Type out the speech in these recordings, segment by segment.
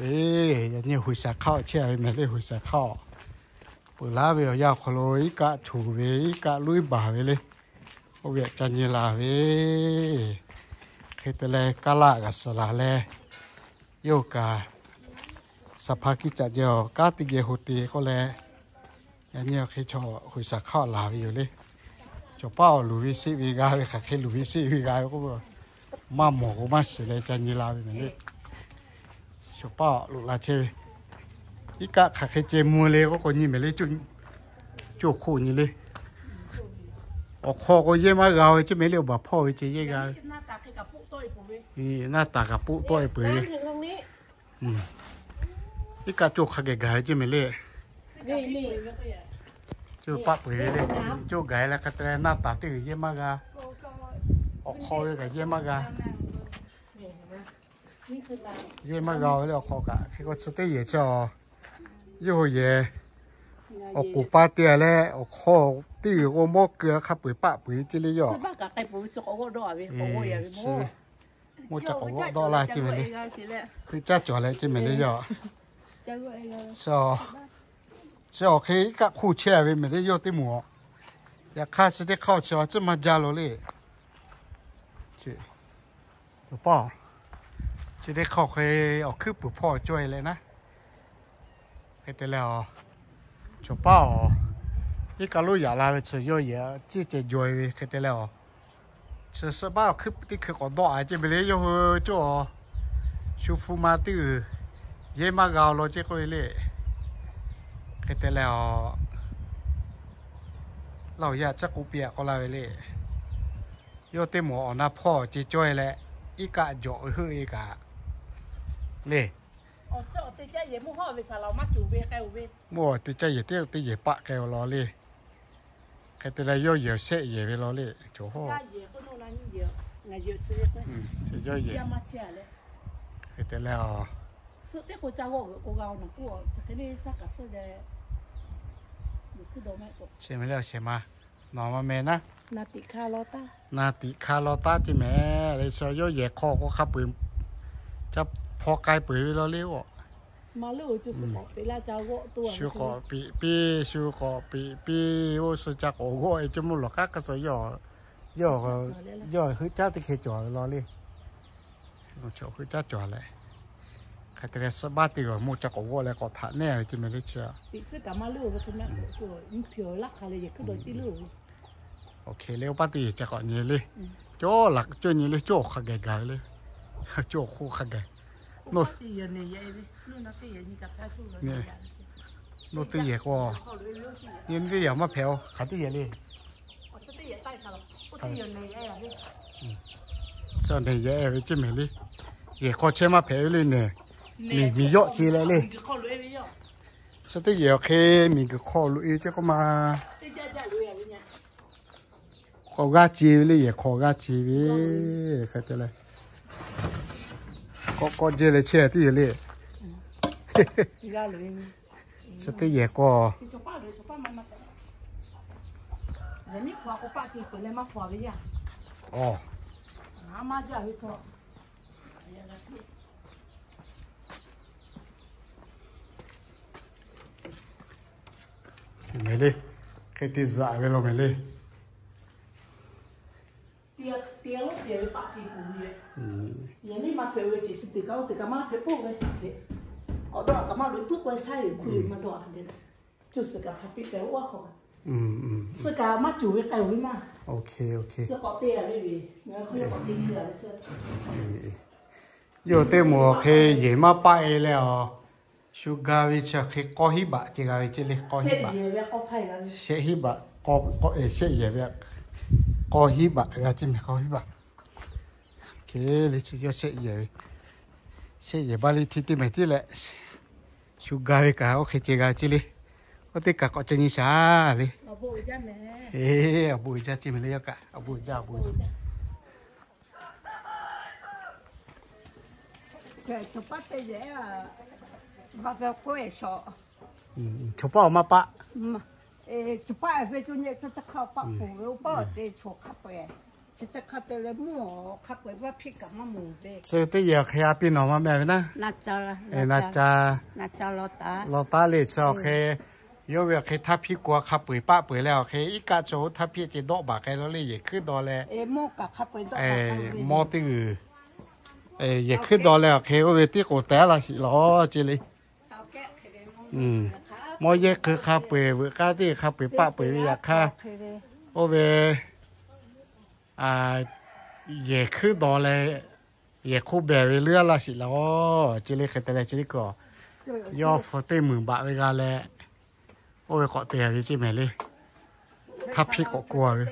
Eˬ, yaꞈ nyi Huiˍ shaˍ hk'aˆ awˬ chehˇ ve mehˍ le, Huiˍ shaˍ hk'aˆ awˬ peuˬ laˉ ve awˬ yanˇ awˬ hk'aw lo iˉ kaˆ htoꞈ ve, iˉ kaˆ loˉ iˉ baˬ ve le. Oˇ ve aꞈ ca nyi la ve hk'e te leh, kaˇ laˆ g'a suhˍ laˬ leh, yawˇ kaꞈ saˍ hpaˇ kiˇ caꞈ jehˬ awˬ kanˉ teˇ geh ho te k'oˆ leh, yaꞈ nyi awˬ hk'e chaw Huiˍ shaˍ hk'aˆ awˬ laˬ ve yoˬ le. Cawˬ paˆ awˬ luˬ ve sheˆ ve g'a ve hk'aˬ hk'e luˬ ve sheˆ ve g'a ve k'oˆ, maˇ mawˬ k'o maˇ shiˍ leh ca nyi la ve mehˍ le. Cawˬ paˆ awˬ luˬ la chehˇ ve, iˉ kaˆ hk'aˬ hk'e ceh mvuh le k'oˆ k'o nyi mehˍ le. Coˇ hk'oˆ nyi le. Awˬ hk'aw k'o yehˇ maˇ g'a ve ceˇ mehˍ le, awˬ baˬ hpawˇ ve ceh yehˇ g'a ve. Naˇ taˍ kaꞈ poˆ tawˆ e peuˬ ve. Iˉ kaˆ coˇ hk'a geh gaˬ ve ceˇ mehˍ le. Coˇ paˆ peuˬ ve le. Coˇ gaˬ leh hk'e te leh naˇ taˍ teˇ g'uiˬ yehˇ maˇ g'a. Awˬ hk'aw ve kaꞈ yehˇ maˇ g'a. Yehˇ maˇ g'a ve le awˬ hk'aw kaꞈ. Hk'e k'o chi teˇ yehˬ chi a, yawˇ hui yehˬ awˬ k'oˍ pa te leh awˬ hk'aw teˇ g'uiˬ k'o mawˇ keu hk'a peu-eˬ paˆ peuˬ ve ceˇ le yawˇ. Mawˇ ca k'awꞈ g'awˆ dawˆ laˇ ceˇ mehˍ le. Hkui caˇ cawˬ leh ceˇ mehˍ le yawˇ. Chi awˬ hk'e iˉ kaˆ hk'oˆ chehˇ ve mehˍ le yawˇ teˇ moˍ. Yaꞈ hk'aˇ chi teˇ hk'aˇ chi a ciˉ maˇ jaˇ lo le. Cawˬ paˆ, chi teˇ hk'aˇ hk'e awˬ hkuiˉ puiˍ hpawˇ cawˇ e leh naˉ. Hk'e te leh a, cawˬ paˆ a, iˉ kaˆ loˉ yaꞈ la ve chi yawˇ yehˬ ciˇ ceh jaw e ve hk'e te leh a, chi suhˉ baˆ awˬ hkuiˉ teˇ hkui k'awꞈ dawˆ a ceˇ mehˍ le yawˇ hui cawˇ a. Shu hpu ma teˇ g'uiˬ yehˇ maˇ g'a law ceˇ k'oˆ ve le. Hk'e te leh a, laˇ awˬ yaˇ caˇ k'oˆ piˇ a k'oˆ laˇ ve le. Yawˇ teˇ moˍ awˬ na hpawˇ ceh cawˇ e leh, iˉ kaˆ jawꞈ heuˆ e kaꞈ le. Mvuhˇ awˬ te caˇ yehˬ teˇ teˇ yehˬ paˆ k'ai-o law le. Hk'e te leh yawˇ yehˬ shehˆ yehˬ ve law le. Cawˬ hawˇ, yawˇ yehˬ. Hk'e te leh a, chi mehˍ le awˬ shehˍ ma, nawˬ ma meh naˉ. Na tiꞈ hk'a law taˉ ceˇ mehˍ le. Chi yawˇ yehˬ hk'aw k'o hk'a peu-eˬ ca hpaw k'ai peuˬ ve law le oˬ. Shu k'awꞈ piꞈ piˇ, shu k'awꞈ piꞈ piˇ, oˇ suh ca k'awꞈ g'awˆ e ceˇ mvuhˇ lawˬ k'aˉ hk'a suh yawˇ, yawˇ heuˆ caˉ teˇ hkeh cawˬ ve law le. Heuˆ caˉ cawˬ leh, hk'e te leh suhˉ baˆ teˇ g'aˇ mvuhˇ ca k'awꞈ g'awˆ leh k'awꞈ htaꞈ neˇ ve ceˇ mehˍ le chi a. Awˬ hk'e le, oˇ paˆ teˇ yehˬ ca k'awꞈ nyi le. Cawˇ laꞈ cawˇ nyi le, cawˇ awˬ hk'a gaˬ gaˬ ve le. Cawˇ awˬ hk'oˆ hk'a gaˬ. Nawˬ teˇ yehˬ k'o, nyi teˇ yehˬ maˇ hpehꞈ-o, hk'aˬ teˇ yehˬ le. Suhˉ nehˬ yehˬ ve ceˇ mehˍ le. Yehˬ hk'aw chehˇ maˇ hpehꞈ ve le nehˬ. Miˬ miˬ yawˆ ce leh le. Suhˉ teˇ yehˬ awˬ hk'e miˬ guiˬ hk'aw loꞈ e ceˇ k'oˆ ma. K'awꞈ g'aˇ ce ve le, yehˬ hk'aw g'aˇ ce ve. Hk'e te leh, k'awꞈ k'awꞈ jehˇ leh chehˇ teˇ yehˬ le. Chi teˇ yehˬ k'o, mehˍ le, hk'e te zaꞈ ve law mehˍ le. Yawˇ teˇ moˍ hk'e yehˬ maˇ paˆ e leh a, shu ga ve chi hk'e k'awˇ hiˉ baꞈ ceh g'a ve ceˇ le, k'awˇ hiˉ baꞈ. Shehˆ hiˉ baꞈ, shehˆ yehˬ ve, k'awˇ hiˉ baꞈ g'a ceˇ mehˍ, k'awˇ hiˉ baꞈ. Hk'e le chi yawˇ shehˆ yehˬ ve, shehˆ yehˬ baˆ le hteˇ teˇ mehˍ tiˉ leh, shu ga ve kaꞈ oˇ hk'e ceh g'a ceˇ le. Oˇ teˇ kaꞈ k'awꞈ ca nyi shaˍ le. Awˬ bon uiˍ jaˇ ceˇ mehˍ le yawˇ kaꞈ, awˬ bon uiˍ jaˇ, awˬ bon uiˍ jaˇ. Cawˬ paˆ awˬ maˇ paˆ. Cawˬ paˆ ve co nyi caˇ caˇ hk'a paˆ poˬ ve oˇ paˆ te cawˬ hk'a peu-eˬ. Chi teˇ yehˬ awˬ hk'e a piˇ nawˬ maˇ meh ve naˉ. Naˍ ca law taˉ le chi awˬ hk'e, yawˇ ve awˬ hk'e htaˇ hpiˇ k'o hk'a peu-eˬ paˆ peu-eˬ leh awˬ hk'e iˉ kaˆ cawˬ oˇ htaˇ hpiˇ ceh dawˆ baˬ k'ai law le yehˬ hkuiˉ daw leh, mawˇ teˇ g'uiˬ, yehˬ hkuiˉ daw leh awˬ hk'e oˇ ve tiˉ k'oˍ tehˉ laˇ shiˍ law ce le. Mawˇ yehˬ hkui hk'a peu-eˬ veuꞈ k'aˇ teˇ hk'a peu-eˬ paˆ peu-eˬ ve yaꞈ hk'aˇ, oˇ ve yehˬ hkuiˉ daw leh yehˬ hk'oˆ behˬ ve leuˉ laˇ shiˍ laˇ-oˬ ce le. Hk'e te leh chi teˇ hkui yawˇ hpu teˇ meunˍ baꞈ ve g'a leh, oˇ ve k'awꞈ te ve ceˇ mehˍ le. Htaˇ hpiˇ k'awꞈ k'oˆ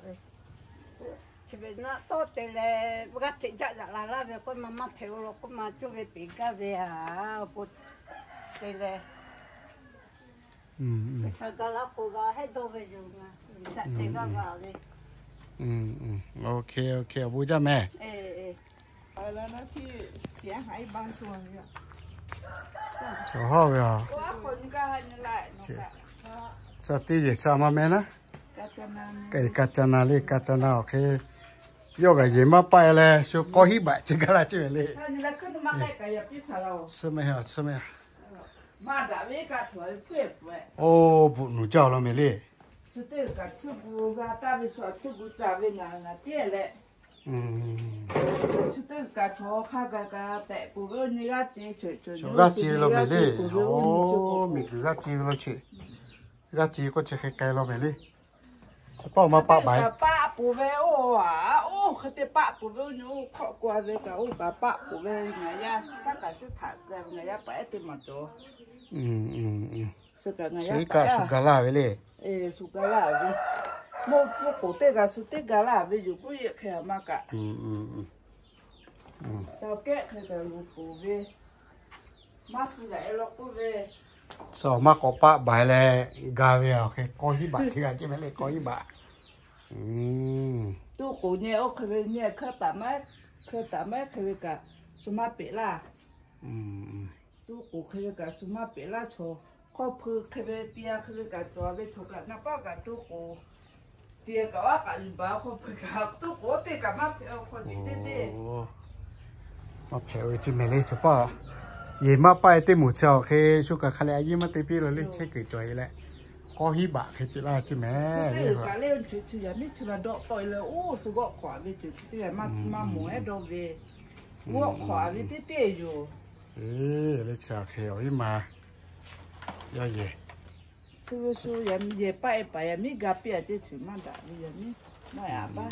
ve Chi ve naˆ tawˇ te leh g'aˇ hteꞈ jaˆ yaꞈ la laˇ ve k'oˆ ma maˇ hpehꞈ-o law k'oˆ ma, coˇ ve peˍ gaˇ ve a, po te leh, G'uiˬsha ga laˇ k'o g'a hehˉ dawˇ ve yoˬ, G'uiˬsha te g'aˇ g'a ve. Awˬ bon jaˇ mehˍ. Chaw hawˇ ve a, ca teˇ yehˬ ca maˇ meh naˉ. Ka ca na le, ka ca na awˬ hk'e, yawˇ kaꞈ yehˬ maˇ paˆ leh shu k'awˇ hiˉ baꞈ ce gaˇ laˇ ceˇ ve le. Suh meh a, suh meh a. Oˇ, bvuhꞈ nuˬ jaˇ law mehˍ le. Chaw g'aˇ ce ve law mehˍ le. Oˇ, miˬguiˬ g'aˇ ce ve law ce. G'aˇ ce k'oˆ chi hk'e k'ai law mehˍ le. Chi paˆ maˇ paˆ baˬ, paˆ pfuhˍ ve oˇ, oˇ hk'e te paˆ pfuhˍ ve oˇ nyi oˇ hk'awꞈ k'oˆ a ve kaꞈ oˇ kaꞈ paˆ pfuhˍ ve ngaˬ yaˇ shaˉ kaꞈ suhˉ htaꞈ ga ve ngaˬ yaˇ paˍ ehˉ teˇ maˬ cawˬ. Suh kaꞈ shu ga laˇ ve le. Shu ga laˇ ve, mawˇ pfuhˇ k'oˍ teˇ g'a shu teˇ ga laˇ ve yoˬ k'oˆ yeˬ hk'e a maˇ kaꞈ. Taw kehˉ hk'e kaꞈ loˍ poˍ ve, maˇ suh yaꞈ e law k'oˆ ve, suh maˇ k'awꞈ paˆ baˬ leh ga ve awˬ hk'e k'awˇ hiˉ baꞈ ce g'a ce mehˍ le, k'awˇ hiˉ baꞈ. Tuˇ k'oˍ nyi oˇ hk'e ve nyi hkeu taˍ maˇ, hkeu taˍ maˇ hk'e ve kaꞈ shu maˇ peꞈ laˇ. Tuˇ k'oˍ hk'e ve kaꞈ shu maˇ peꞈ laˇ chaw, hk'aw hpui hk'e ve te a hk'e ve kaꞈ cawˬ ve chaw kaꞈ na paˆ kaꞈ tuˇ k'oˍ te kaꞈ aˉ kaꞈ yuˬ baˬ hk'aw hpui kaꞈ tuˇ k'oˍ teˇ kaꞈ maˇ hpehꞈ hk'aw ce teˇ teˇ maˇ hpehꞈ ve ce mehˍ le. Chaw paˆ yehˬ maˇ paˆ e teˇ moˍ chi awˬ hk'e shu kaꞈ hk'a leh a yeˇ maˇ te piˇ law le, chehˇ kuiˬ cawˬ e leh k'awˇ hiˉ baꞈ hk'e piˇ laˇ ce mehˍ le. Kaꞈ le chi chi yaꞈ miˉ chi la dawˆ tawˆ e leh oˇ shu g'awˆ hk'awꞈ a ve ceuˬ chi teˇ g'aˇ maˇ moˍ ehˉ dawˇ ve, g'awˆ hk'awꞈ a ve teˇ teˇ yoˬ. Eˬ, le chi awˬ hk'e awˬ viˉ ma yawˇ yehˬ, chi ve shu yehˬ paˆ e paˍ yaꞈ miˉ ga piˇ a ce tuˬ maˇ daꞈ ve yaꞈ miˉ maˇ yaꞈ baˇ,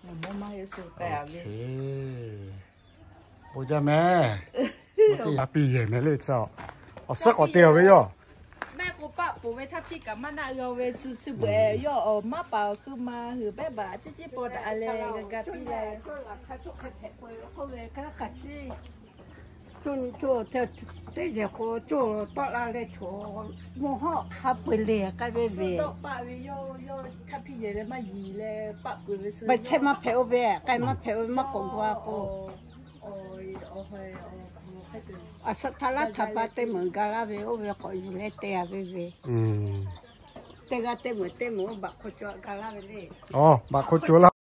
yaꞈ mawˇ maˇ heˆ shu k'ai a ve. Bon jaˇ mehˍ. Teˇ yaꞈ piˇ yehˬ mehˍ le chi a, awˬ suhˉ k'awꞈ te a ve yoˬ. Mehˆ k'o paˆ poˍ ve htaˇ hpiˇ kaꞈ maˇ naˆ g'a ve suh suh beuꞈ yawˇ awˬ maˇ paˍ awˬ hkui ma hui behˉ baˬ ciˉ ciˉ paw daꞈ leh g'a piˇ leh, teˇ yehˬ k'o coˇ tawˆ la leh chaw mawˇ hawˉ hk'a peu-eˬ le k'ai ve ve, paˆ ve yawˇ htaˇ hpiˇ yehˬ leh maˇ yiˍ leh paˆ peu-eˬ ve suh chehˇ maˇ hpehꞈ-o ve, k'ai maˇ hpehꞈ-o ve maˇ k'awꞈ gu a k'o, a shaꞈ htaꞈ laˇ htaꞈ pa teˇ meunˍ ga laˇ ve oˇ ve k'awꞈ yuˬ leh te a ve ve, teˇ g'aˇ teˇ meunˍ teˇ meunˍ oˇ baꞈ hk'aw co ga laˇ ve le. Aˬ, baꞈ hk'aw co laˇ